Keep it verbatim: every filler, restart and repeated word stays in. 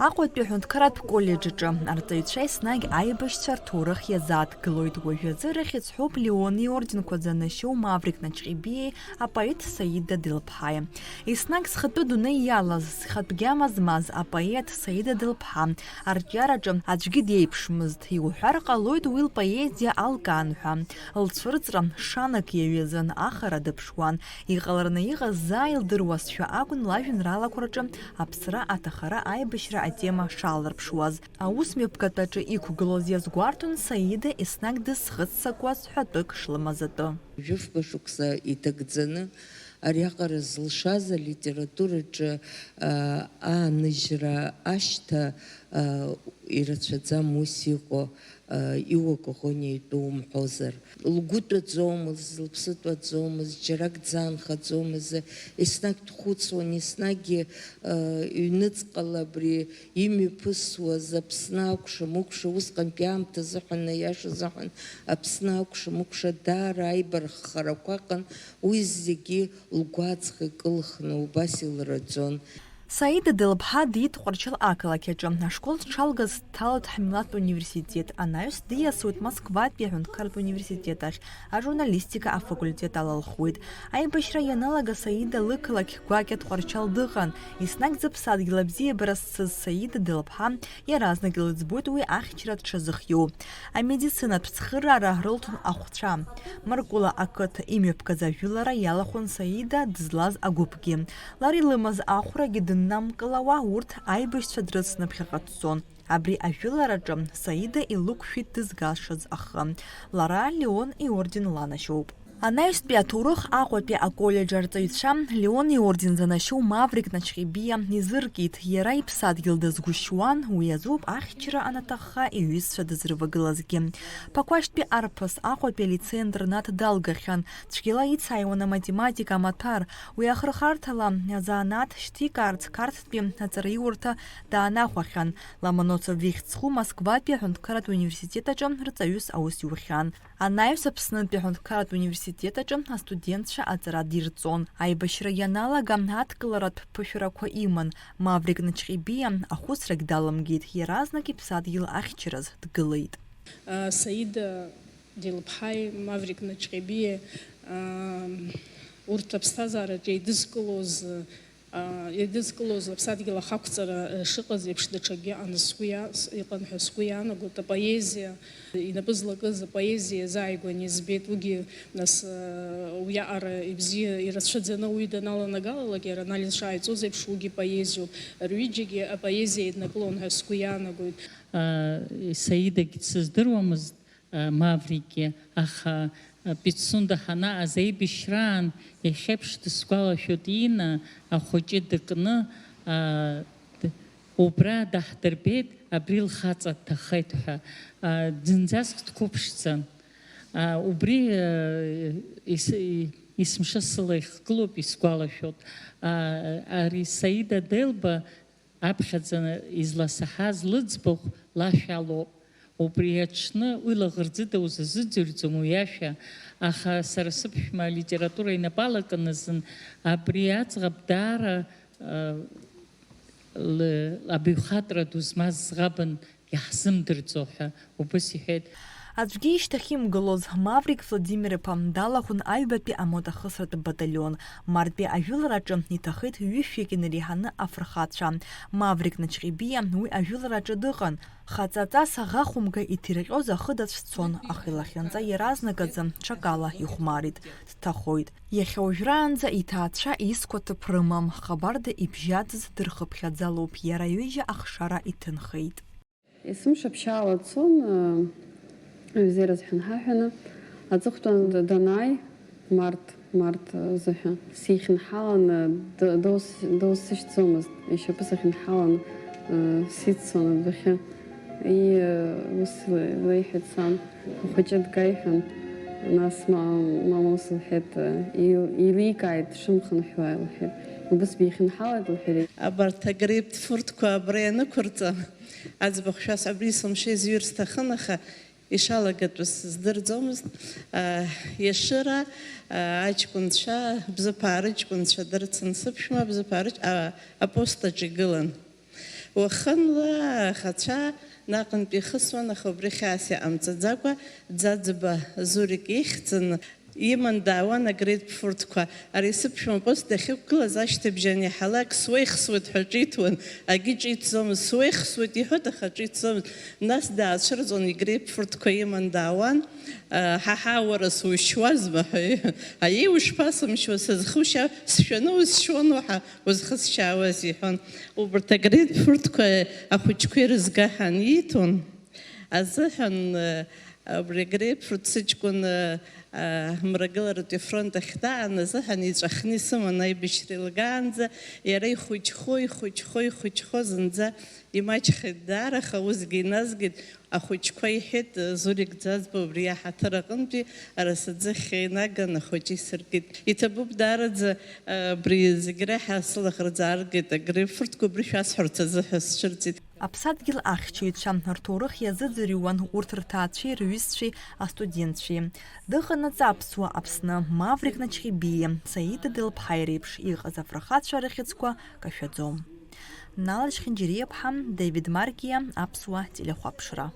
Аҟәатәи аҳәынҭқарратә коллеџь аҿы арҵаҩцәа еснагь аибашьцәа рҭоурых иазааҭгылоит. Уажәазы рыхьӡ ҳәоуп Леон иорденқәа занашьоу Маврик Наҷҟьебиеи апоет Саида Делԥҳаи. Еснагь зхатәы дунеи иалаз, зхатә гьама змаз апоет Саида Делԥҳа арҿиараҿы аӡәгьы диеиԥшмызт. Иуҳәар ҟалоит, уи лпоезиа алкаан ҳәа. Лцәырҵра шанак иаҩызан, ахара дыԥшуан. Иҟалараны иҟаз заа илдыруазшәа акәын лажәеинраалақәа рҿы аԥсра, аҭахара, аибашьра атема шаалырԥшуаз. Аус мҩаԥгатәаҿы иқәгылоз иазгәарҭон Саида еснагь дызхыццакуаз ҳәатәык шлымаз атәы. Жәафба шықәса иҭагӡаны ариаҟара зылшаз алитератураҿы, аа, ааныжьра ашьҭа, аа, ирацәаӡам ус иҟоу, аа, иуа-коӷониа итәы умҳәозар. Лгәы тәаӡомызт, лыԥсы тәаӡомызт, џьарак дзаанхаӡомызт, еснагь дхәыцуан, еснагь, аа, ҩныҵҟала абри имҩаԥысуаз Аԥсны акәша-мыкәша, усҟантәи аамҭа азыҳәан, аиаша азыҳәан, Аԥсны акәша-мыкәша даара аибарххарақәа ыҟан, уи зегьы лгәаҵӷа икылхны убас илраӡон. Саида Делԥҳа диит Тҟәарчал ақалақь аҿы. Ашкол дшалгаз дҭалоит ҳмилаҭтә университет. Анаҩс диасуеит Москватәи аҳәынҭқарратә университет ахь, ажурналистика афакультет алалхуеит. Аибашьра ианалага Саида лықалақь гәакьа Тҟәарчал дыҟан. Еснагь зыԥсадгьыл абзиабара зцыз Саида Делԥҳа иаразнак илыӡбоит уи ахьчара дшазыхиоу. Амедицинатә цхыраара рылҭон ахәцәа. Маркула ақыҭа имҩаԥгаз ажәылара иалахәын Саида дызлаз агәыԥгьы. Лара илымаз ахәрагьы дыннамкылауа, урҭ аибашьцәа дрыцны ԥхьаҟа дцон. Абри ажәылараҿы Саида илықәшәеит дызгашаз ахы. Лара Леон иорден ланашьоуп. Анаҩстәи аҭоурых Аҟәатәи аколлеџь арҵаҩцәа Леон иорден занашьоу Маврик Наҷҟьебиа изыркит. Иара иԥсадгьыл дазгәышьуан, уи азоуп ахьчара анаҭахха иҩызцәа дызрывагылазгьы. Ԥақәашьтәи арԥыс Аҟәатәи алицеи-интернат далгахьан. Цәгьала ицааиуан аматематика амаҭәар. Уи ахырхарҭала азанааҭ шьҭикаарц Қарҭтәи аҵараиурҭа даанахәахьан. Ломоносов ихьӡ зху Москватәи аҳәынҭқарратә университет аҿы рҵаҩыс аус иухьан. Анаҩс Аԥснытәи аҳәынҭқарратә университет аҿы астудентцәа аҵара дирҵон. Аибашьра ианалага, адкыларатә ԥышәарақәа иман. Маврик Наҷҟьебиа ахәыцрагь даламгеит, иаразнак иԥсадгьыл ахьчараз дгылеит. Саида Делԥҳаи Маврик Наҷҟьебиеи, аа, урҭ аԥсҭазаараҿы еидызкылоз, аа, еидызкылоз аԥсадгьыл ахақәҵара, э, шыҟаз еиԥш, даҽакгьы ыҟан, сгәы иа-, с-, иҟан ҳәа сгәы иаанагоит. Апоезиа, инапы злакыз апоезиа иазааигәан избеит. Уигьы, нас, э, уиаҟара ибзиа, ирацәаӡаны уаҩы даналанагалалак, иара анализ шааиҵоз еиԥш, уигьы поезиоуп. Рҩыџьагьы апоезиа еиднакылон ҳәа сгәы иаанагоит. Саидагь дсыздыруамызт, Маврикгьы, аха Пицунда ҳанаҟаз аибашьраан иахьеиԥш дысгәалашәоит, Ина ахәыҷы дыкны, д-, убра даҳдырбеит, абри лхаҵа дҭахеит ҳәа, зынӡаск дқәыԥшӡан. Убри ес-, есымша сыла ихгылоуп, исгәалашәоит. Ари Саида Делба аԥхьаӡа изласаҳаз лыӡбахә лашәа лоуп. Убри аҽны уи лаӷырӡыда узазыӡырҩӡом уи ашәа, аха сара сыԥшәма алитература инапы алакын азын, абри аӡӷаб даара, а, лы-, абаҩхатәра ду змаз ӡӷабын, иаҳзымдырӡо ҳәа убыс иҳәеит. Аӡәгьы ишьҭахьимгылоз, Маврик Владимир-иԥа далахәын аҩбатәи амота ахысратә баталион. Мартәи ажәылараҿы иҭахеит ҩышәҩык инареиҳаны афырхацәа. Маврик Наҷҟьебиа уи ажәылараҿы дыҟан. Хаҵаҵас аӷа хәымга иҭирҟьоз ахы дацәцон, аха илахьынҵа иаразнак аӡы ҽакала ихәмарит, дҭахоит. Иахьа уажәраанӡа иҭаацәа изқәа ҭыԥ рымам, хабарда ибжьаӡыз дырхыԥхьаӡалоуп, иара ҩыџьа ахшара иҭынхеит. Есымша ԥшьаала дцон, э, аҩзеира азҳәан ҳаҳәаны, аҵыхәтәан д-, данааи, март, март азыҳәа, сихьынҳаланы, д-, дос-, досышьҭӡомызт, ишьапы сахьынҳаланы, э, сиццон адәахьы. И, э, ус ле-, леиҳәеит сан, ухәыҷы дга иҳәан, нас ма-, мамоу сылҳәеит, э, ил-, иликааит, дшымхынҳәуа, лҳәеит. Убыс бихьынҳалеит, лҳәеит. Абарҭ агрейпфрутқәа абра ианықәырҵа, Аӡбахә шәасҳәап, абри сымшеи зҩыр сҭахын, аха ишалагатәыз сыздырӡомызт. Иашыра, аҷкәынцәа, Бзыԥаа рыҷкәынцәа дырцын сыԥшәма, Бзыԥаа рыҷ-, а, апостаҿ игылан. Уахынла аӷацәа наҟынтә ихысуан, аха убри хьаас иҟамҵаӡакәа, Ӡаӡба Зурик ихьӡын, иман даауан агрейпфуртқәа. Ари сыԥшәма апост дахьықәгылаз ашьҭыбжь аниҳәалак, суеихсуеит ҳәа ҿиҭуан, агьы ҿиҭӡомызт, суеихсуеит иҳәоит, аха ҿиҭӡомызт. Нас даацәырҵуан, игрейпфуртқәа иман даауан. Ҳаҳа, уара сушьуазма ҳәа, аиеи, ушԥасымшьуа, сызхушьа, сшәаны усшьуан уаҳа. Узхысшьаауаз, иҳәон. Убарҭ агрейпфуртқәа ахәыҷқәа ирызга ҳәа аниҭон азыҳәан, абри агрейпфурт сыҷкәын, а, мрагыларатәи афронт ахь даан азыҳәан иҵәахны исыман аибашьра илгаанӡа, иара ихәыҷхо, ихәыҷхо, ихәыҷхо зынӡа имаҷхеит даара, аха усгьы иназгеит. Ахәыҷқәа иҳәеит, Зурик Ӡаӡба убри аҳаҭыр аҟынтәи арасаӡыхь инаган ахәыҷы исыркит. Иҭабуп даараӡа, абри зегь реиҳа сылаӷырӡ ааргеит, агрейпфуртқәа убри шәасҳәарц азыҳәа сцәырҵит. Аԥсадгьыл ахьчаҩцәа рҭоурых иазыӡырҩуан урҭ рҭаацәеи рҩызцәеи астудентцәеи. Дыҟанаҵ аԥсуа Аԥсны, Маврик Начхибиа, Саида Делԥҳаи реиԥш иҟаз афырхацәа рыхьӡқәа кашәаӡом. Нала Чхинџьириаԥҳа, Даvid Маркиа, Аԥсуа телехәаԥшра.